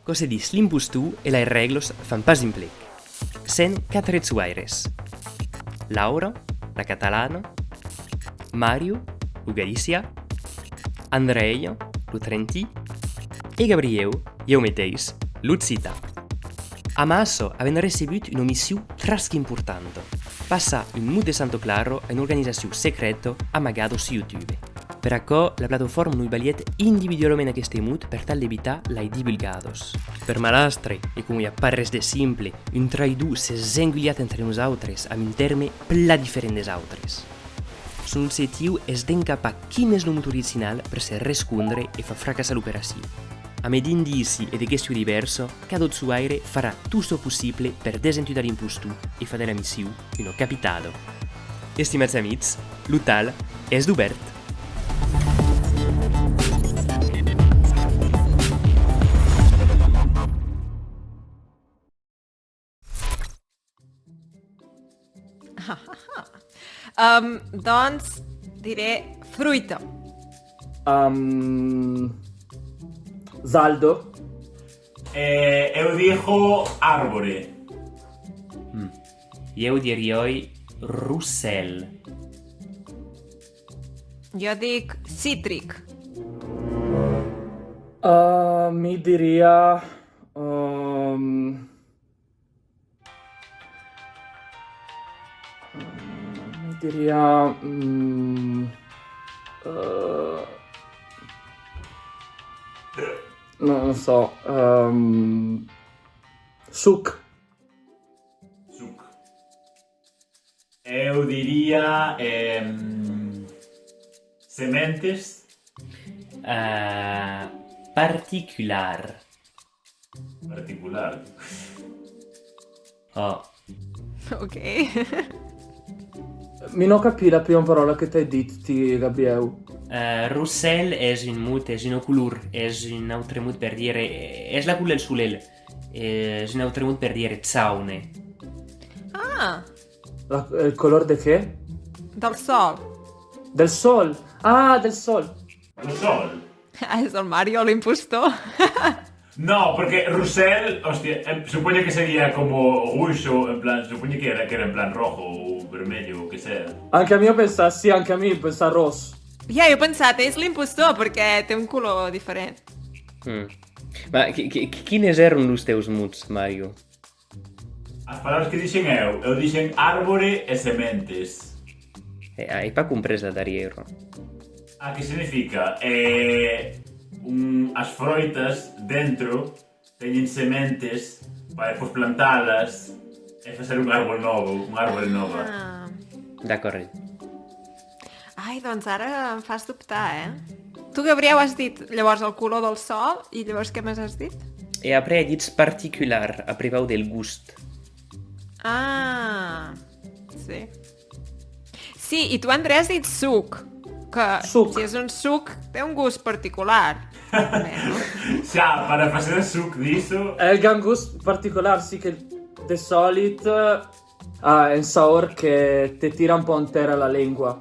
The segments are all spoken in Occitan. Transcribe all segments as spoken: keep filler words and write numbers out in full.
Quò se ditz l'impostor e las règlas fan pas un plec. Sèm quatre jogaires. Laura, la catalana, Mario, lo galician, Andrèia, lo trentin, e Gabrièu, ieu meteis, l'occitan. Amassa avèm recebut una mission tras qu'importanta: passar un mot de Santa Clara a una organizacion secrèta amagada sus YouTube. Per aquò, la plataforma nos balhèt individualament aqueste mot per tal d'evitar las divulgadas. Per malastre, e coma i a pas res de simple, un traïdor s'es engulhat entre nosautres amb un tèrme plan diferent des autres. Son objectiu es d'encapar quin es lo mot original per se rescondre e far fracassar l'operacion. Amb d'indicis e de questions divèrsas, cada jogaire farà tot çò possible per desentudar l'impostor e far de la mission una capitada. Estimats amics, lo talh es dubèrt. Um, doncs diré fruita. Um, Zaldo. Eh, eu digo árbore. Mm. Ieu diriái rossèl. Jo dic cítric. Uh, mi diria... Um, mi diria... Mm, uh, no, non so. Um, suc. Suc. Eu diria... Eh, sementes. Uh, particular. Particular. Oh. Ok. Mi non capì la prima parola che t'hai dit ti, Gabrieu. Uh, rossèl es un mot, es una color, es un autre mot per dire, es la color del solelh, es un autre mot per dire jaune. Ah. La, el color de qué? Del sol. Del sol. Ah, del sol. Lo sol. Ah, és el Mario l'impostor. No, porque Russell, hostia, eh, supongo que sería como ruso, en plan, supongo que era, que era en plan rojo o vermelho o que sea. Anche a mi ho pensà, sì, anche a mi ho pensà ros. Ja, jo he pensat, és l'impostor perquè té un color diferent. Mm. Ma, qui, qui, quines èran los teus mots, Mario? As palabras que dixen eu, eu dixen árbore e sementes. Eh, ai pas comprés la darrièra. Ah, que significa? Eh, un, as froitas dentro teñen sementes para despois plantalas e facer un árbol novo, un árbore nova. Ah. D'acòrd. Ai, doncs ara em fas dubtar, eh? Tu, Gabriel, has dit llavors el color del sol i llavors què més has dit? E après ai dit particular, a prevau del gust. Ah, sí. Sí, i tu, André, has dit suc, que Suc. Si és un suc, té un gust particular. També, no? Xa, para facer suc diso. El gran gust particular, sì, che de solito ha un sapor che te tira un po' in terra la lingua,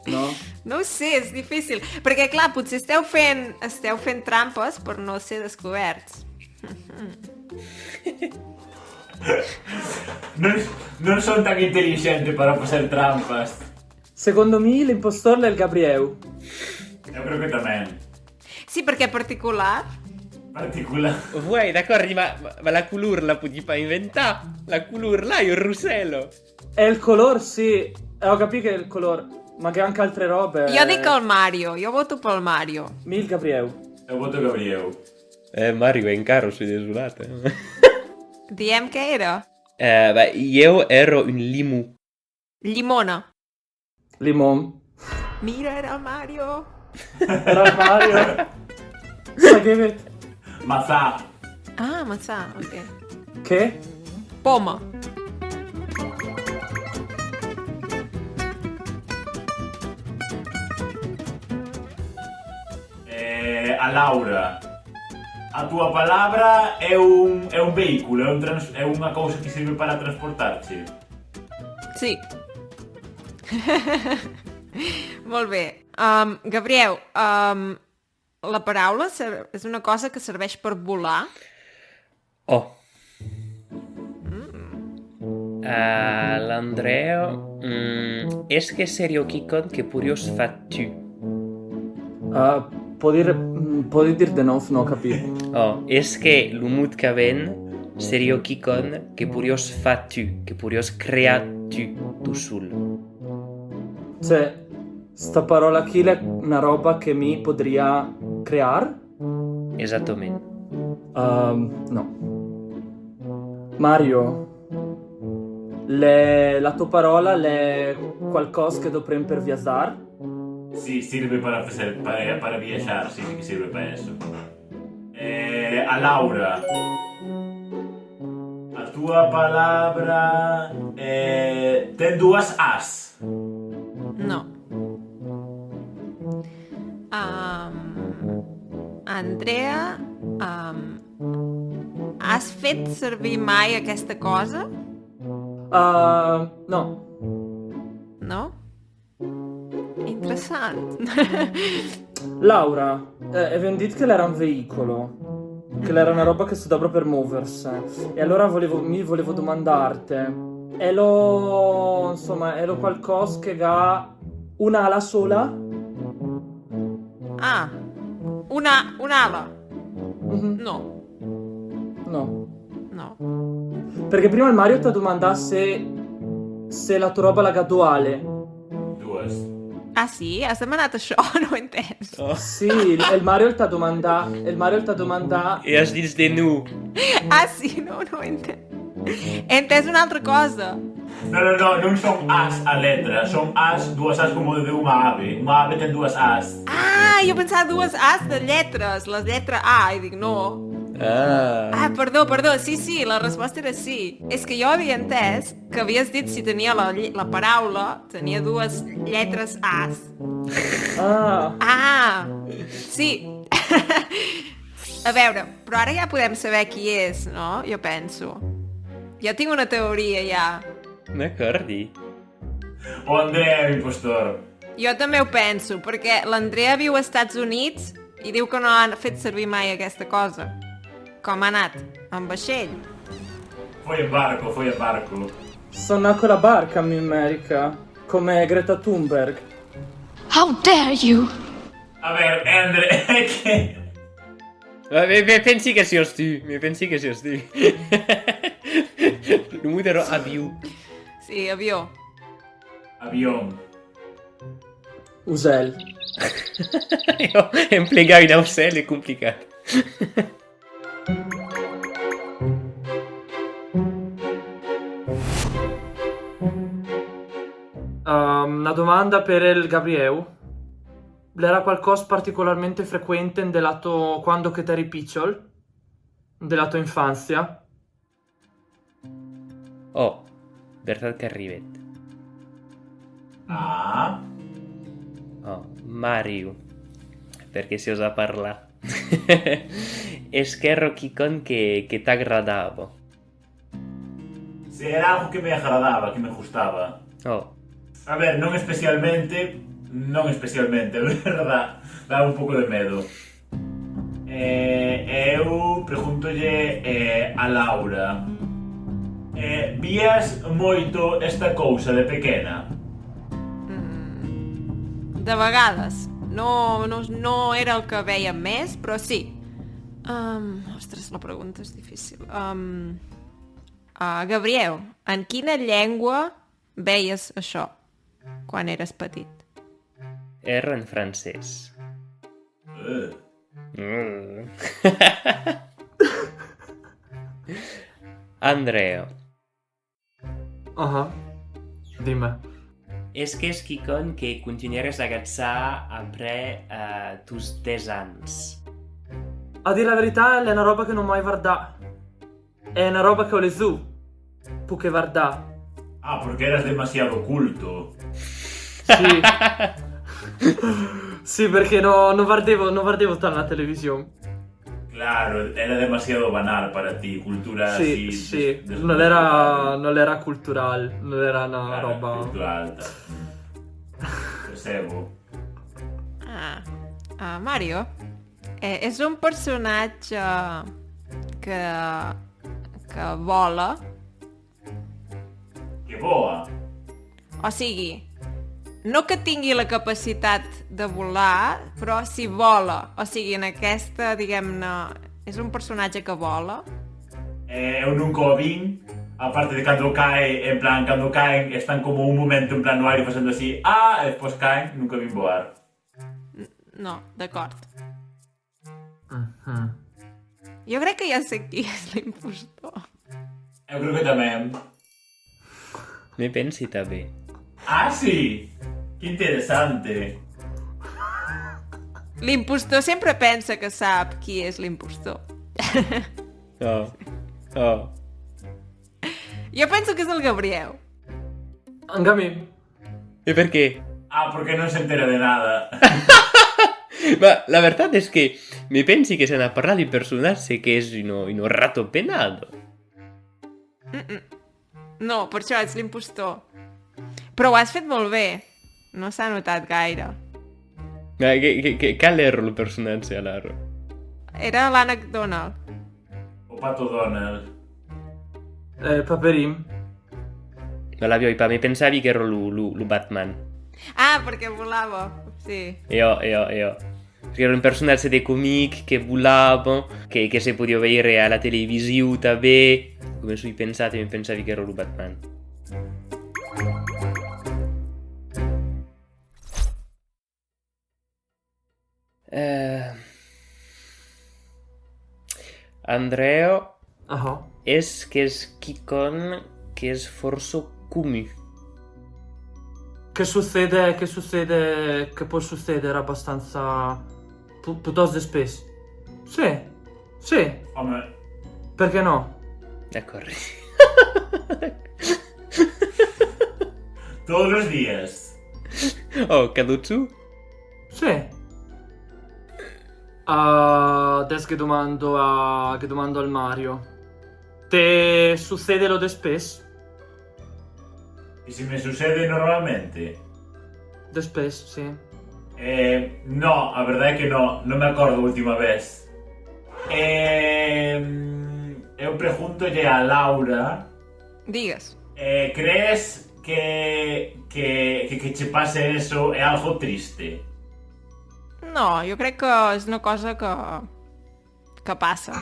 no? No ho sé, és difícil. Perquè, clar, potser esteu fent, esteu fent trampes per no ser descoberts. Non, non son tan intelixente para facer trampas. Secondo mi l'impostor l'è el Gabrieu. Eu creo que tamén. Sí, perquè particular... Particular. Uèi, d'acòrd, ma, ma la color la podi pas inventar. La color, là, io Russello. E il color, sì, eh, ho capito che è il color, ma che anche altre robe. Jo dic el Mario, jo voto pel Mario. Mi il Gabrieu. Eu voto Gabrieu. Eh, Mario, encara, soi desolat, eh. Diem què era? Eh, beh, ieu èra un limon. Llimona. Limón. Mira, era el Mario. Era el Mario. Seguim. Mazá. Ah, maçà, ok. Che? Poma. Eh, a Laura. A túa palabra é un, é un vehículo, é, un trans, é unha cousa que sirve para transportarche. Sí. Molt bé. Um, Gabriel, um, la paraula ser- és una cosa que serveix per volar? Ò. Mm. A l'Andrea, mm, es que seriá quicòm que poriás far tu? Ah, pòdi re-, mm, pòdi dire de nòu? Non capí. Ò, es que lo mot qu'avèm seriá quicòm que poriás far tu, que poriás crear tu, tu sol? Cioè, sta paròla aquí l'è na ròba que mi podriá crear? Exactament. Ehm, no. Mario, l'è, la to paròla l'è qualcòs che doprem per viajar? Sì, sirve para, para, para viajar, sì, sì che sirve para eso. Eh, a Laura. A tua palabra, eh, ten duas as? No. Am, Andrea, am, has fet servir mai aquesta cosa? Ah, no. No? Interessant. Laura, eh, avèm dit che l'era un veicolo, che l'era una roba che se dopra per moverse. E allora volevo, mi volevo domandarte, è lo, insomma, è lo qualcosa che ha un'ala sola? Ah, una, un'ala? Mhm. No. No. No. Perché prima il Mario t'ha domandat se, se la tua roba la ga do ale. Duas. Ah, sì? Has demanat això? No ho he entès. Oh. Sì, il, il Mario t'ha domandat, il Mario t'ha domandat. E has dit de no. Ah, sì? No, no ho he entès. He entès una altra cosa. No, no, no, non son as a letra, son as, duas as como de unha ave. Unha ave ten duas as. Ah, jo pensava duas as de lletres, les lletres A, i dic, no. Ah. Ah, perdó, perdó, sí, sí, la resposta era sí. És que jo havia entès que havies dit si tenia la lle-, la paraula, tenia dues lletres As. Ah. Ah, sí. A veure, però ara ja podem saber qui és, no? Jo penso. Jo tinc una teoria ja. M'acordi. O Andrea, l'impostor. Jo també ho penso, perquè l'Andrea viu als Estats Units i diu que no han fet servir mai aquesta cosa. Com ha anat? En vaixell? Foi en barco, foi en barco. Sono con la barca in America, come Greta Thunberg. How dare you? A ver, Andre, que... Me, me, me pensi que siás tu, me pensi que siás tu. Lo mot èra avion. Sí, avió. Avion. Ausèl. Emplegar un ausèl es complicat. Ehm, una domanda per el Gabrieu. L'era qualcòs particolarmente frequente de la to, quando che t'eri pichol, de la to infanzia? Oh, vertat qu'arribèt. Ah. Oh, Mario, perque se osa parlar. Es qu'èra quicòm que, que t'agradava. Se era algo que me agradaba, que me gustaba. Oh. A ver, non especialmente, non especialmente, é verdad, daba un pouco de medo. Eh, e eu pregúntolle, eh, a Laura, eh, vías moito esta cousa de pequena? Mm, de vegades. No, no, no era el que veia més, però sí. Em, ostres, la pregunta és difícil. Em, ah, Gabriel, en quina llengua veies això quan eres petit? Era en francés. Eh. Mm. Andrea. Ahà. Dime. Es qu'es quicòm que continuères a gachar après, eh, tos dètz ans? A dire la verità, l'è una roba che non mai vardà. È una roba che ho lezu, più che vardà. Ah, perché eras demasiado culto. Sì. Sì, perché no, non vardevo, non vardevo tant la television. Claro, era demasiado banal para ti, cultura. Sì, así, sì, des-, non era, non era cultural, non era una roba cultura alta. Percebo. Ah, ah, Mario, eh, és un personatge que, que vola. Que voa. O sigui, no que tingui la capacitat de volar, però si vola. O sigui, en aquesta, diguem-ne, és un personatge que vola. Eh, eu nunca o vin, aparte de cando cae, en plan, cando caen, están como un momento en plan no aire facendo así, ah, e despois caen, nunca vin voar. N-, no, d'acord. Mhm. Jo crec que ja sé qui és l'impostor. Eu creo que tamén. Me pensi tanben. Ah, sí? Que interesante. L'impostor sempre pensa que sap qui és l'impostor. Oh, oh. Jo penso que és el Gabriel. Anca mi. E perqué? Ah, porque non se entera de nada. Ma la vertat es que me pensi que se n'ha parlat d'un personatge que es uno, uno ratopenado. Mm-mm. No, per això ets l'impostor. Però ho has fet molt bé. No s'ha notat gaire. Eh, que, que, que, qual èra lo personatge, alara? Era l'Ànec Donald. O Pato Donald. Eh, Paperin. Non l'aviái pas, me pensavi qu'èra lo, lo, lo Batman. Ah, perque volava, sí. E ò, e ò, e ò. Perque èra un personatge de comic que volava, que, que se podiá veire a la television tanben. Coma soi pensat, e me pensavi qu'èra lo Batman. Eh, Andreo, ahà, es qu'es quicòm qu'es fòrça comun. Que sucede, que sucede, que pòt suceder abastança pu-, putòst despès. Sì, sì. Home. Perqué non? D'acòrdi. Todos los días. Oh, caducho? Sì. Ah, des que domando a, que domando al Mario. Te sucede lo despès? E se me sucede normalmente? Despès, sì. Eh, no, a verdade é que no, non me acordo a última vez. Eh, eu pregúntolle a Laura. Digues. Eh, crees que, que, que, que che pase eso é algo triste? No, jo crec que és una cosa que, que passa.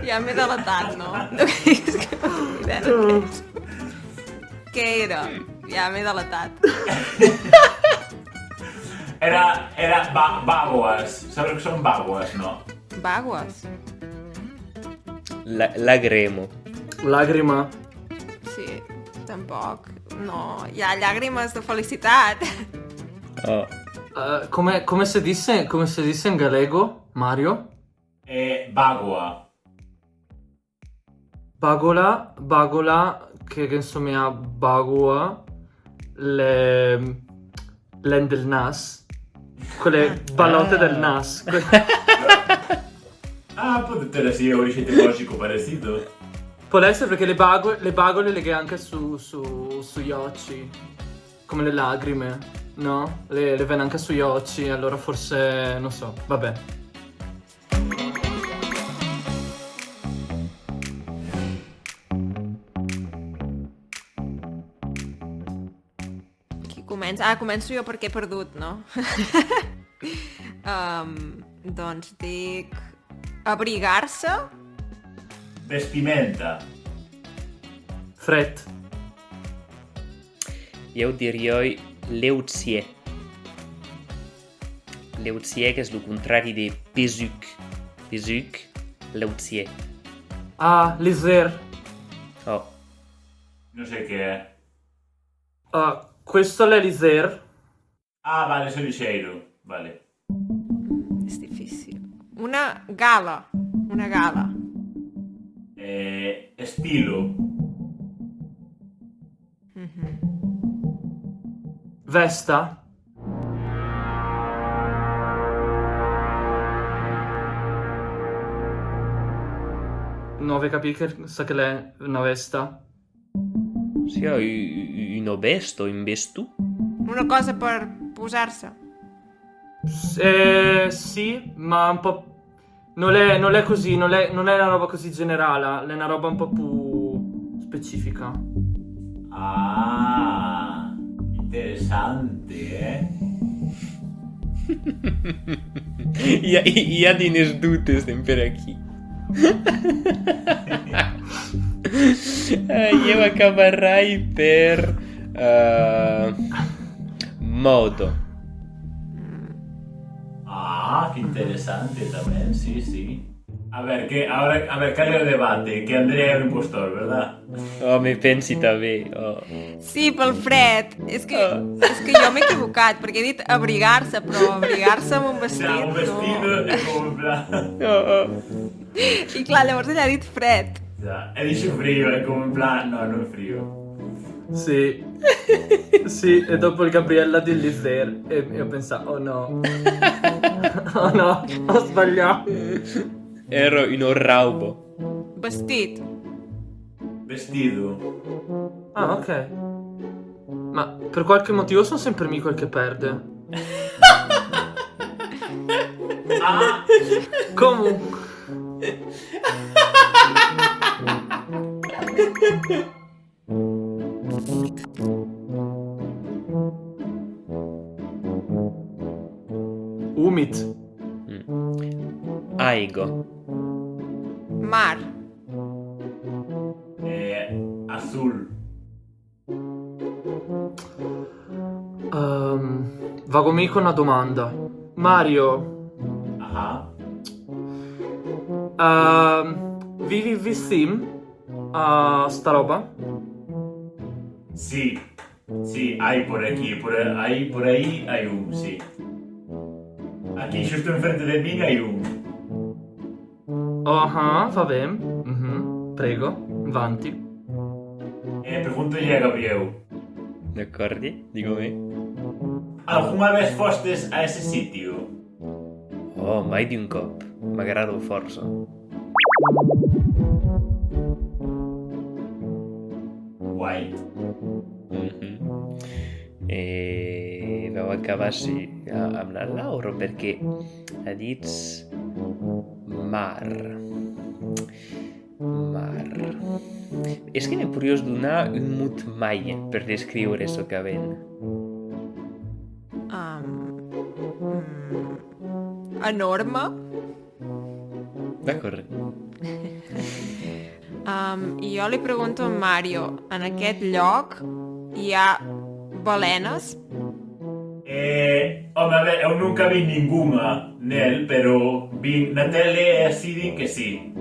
Ja m'he delatat, no? Què era? Ja m'he delatat. Era, era ba-, bàgoas. Sabes que són bàgoas, no? Bàgoas? La-, lagremo. Lagrima. Sí, tampoc. No, hi ha llàgrimes de felicitat. Oh. Eh, come, come se dice, come se dice in galego, Mario? Eh, bàgoa. Bàgola, bàgola, que, que insomia bàgoa, le, l'en del nas, quelle balote del nas. Que- Ah, può essere sì, ho riuscito un po' parecido. Può essere perché le bago-, le bagole le ga anche su, su, sui occhi, come le lagrime, no? Le, le vene anche sui occhi, allora forse, non so, vabbè. Qui comença? Ah, començo jo perquè he perdut, no? Em, doncs dic... Abrigar-se. Vestimenta. Fred. Ieu diriái leugièr. Leugièr qu'es lo contrari de pesuc. Pesuc, leugièr. Ah, leser. Oh. No sé què. Ah, questo l'è leser. Ah, vale, soi lixeiro. Vale. És difícil. Una gala. Una gala. Eh, estilo. Mhm. Vesta. No avè capit que, sa che l'è una vesta. Sia u-, u-, una vèsta, un veston? Una cosa per posar-se. Eh, sì, ma un po', non l'è, non l'è così, non l'è, non l'è una roba così generala, l'è una roba un po' più specifica. Ah, interessante, eh? I a, i, i a d'unes dutes per aquí. Eh, ieu acabarai per, eh, mòda. Ah, que interessante tanben, sì, sì. A ver, que, ara, a ver, qual ei eth debate? Que Andrea ei un impostor, verdat? Oh, me pensi tanben, oh. Sí, pel fred. És que, és que jo m'he equivocat, perquè he dit abrigar-se, però abrigar-se amb un vestit, ja, un vestit, no. És com en plan... Oh, oh. I clar, llavors ella ha dit fred. Ja, he dit frío, eh, com en plan, no, no frío. Sì. Sì, e dopo il Gabriel l'ha dit l'ivern, e, e ho pensat, oh no. Oh no, ho sbagliat. Era una rauba. Vestit. Vestido. Ah, ok. Ma per qualche motivo son sempre mi quel che perde. Ah! Comunque. Umit. Mm. Aiga. Mar. Eh, azul. Ehm, vago mi con una domanda. Mario. Ah. Ehm, vivi vicin a sta roba? Sì, sì, hai por aquí, por a-, hai, por aí hai un, sì. Aquí, xusto enfrente de min, hai un. Ahà, va ben. Mhm. Prego, vanti. E pregunto a Gabriel. D'acòrdi, diga-me. Alguna vez fostes a ese sitio? Oh, mai d'un còp. M'agrada fòrça. Guai. Mhm. E vau acabar, sí, a-, amb la Laura, perque a dit mar. Mar. Es que me poiriás donar un mot mai per descriure çò qu'avèm? Am, mm, enorme. D'acòrd. Am, i jo li pregunto a en Mario, en aquest lloc hi ha balenes? Eh, home, a ver, eu nunca vi ningunha nel, pero vi na tele e así din que sí.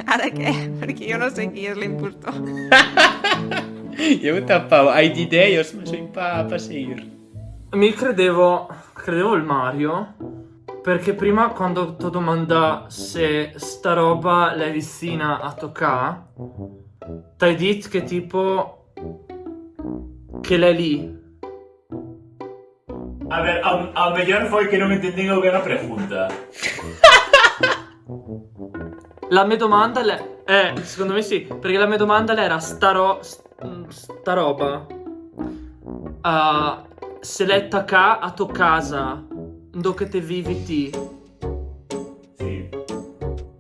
Ara qué? Perque jo non sèi qui es l'impostor. Jo tanpauc, ai d'idèias, mas soi pas, pas segur. Mi credevo, credevo il Mario, perché prima quando t'ho domandà se sta roba l'è vicina a to ca, t'hai dit che tipo che l'è lì. A ver, a, a mellor foi que non entendín eu ben a pregunta. La me domanda l'è, eh, secondo me sì, perché la me domanda l'era sta ro-, s-, mm, sta roba, eh, se l'è tacà a to casa, ndo che te vivi ti. Sì.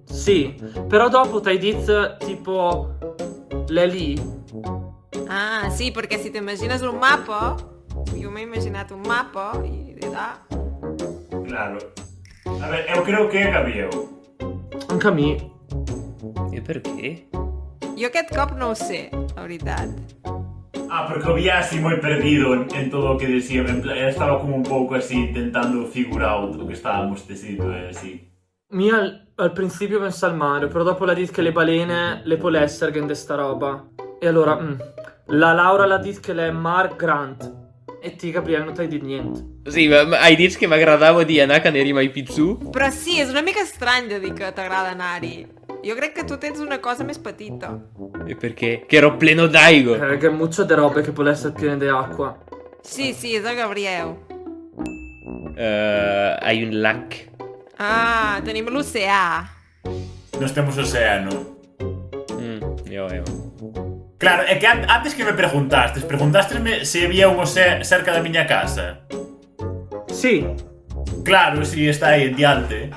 Sì, però dopo t'hai dit, tipo, l'è lì. Ah, sì, perché se t'imagines un mapa, jo m'he imaginat un mapa i de là. Claro. A ver, eu creo que Gabriel. Anca mi. E perqué? Jo aquest còp non ho sé, la veritat. Ah, porque había así muy perdido en, en todo lo que decía. En plan, estaba como un pouco así intentando figure out o que estábamos diciendo, eh, así. Mi al, al principio pensà al mare, però dopo l'ha dit che le balene le pol èsser de sta roba. E allora, mm, la Laura l'ha dit che l'è mar grand. E ti, Gabriel, non t'hai dit nient. Sì, ma, ma ai dit que m'agradava d'i anar quand eri mai pichon. Però sí, és una mica estrany de dir que t'agrada anar-hi. Jo crec que tu tens una cosa més petita. E perché? Che ero pleno d'aiga. Eh, che mucho de robe che pol èsser piene de acqua. Sì, sì, és el Gabriel. Eh, hai un lac. Ah, tenim l'oceà. Nos temos océano. Mm, Eo, eo. Claro, é que an- antes que me preguntastes, preguntastes-me se había un Osé cerca da miña casa. Sì, Claro, si, está aí en diante.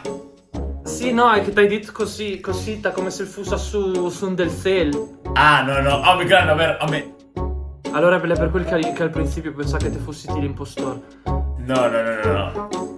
Sì, no, è che t'hai dit così, cosita, come se fosse su, su del cielo. Ah, no, no, home, claro, a ver, home. Allora è per quel che, che al principio pensavo che te fossi l'impostor. No, no, no, no, no.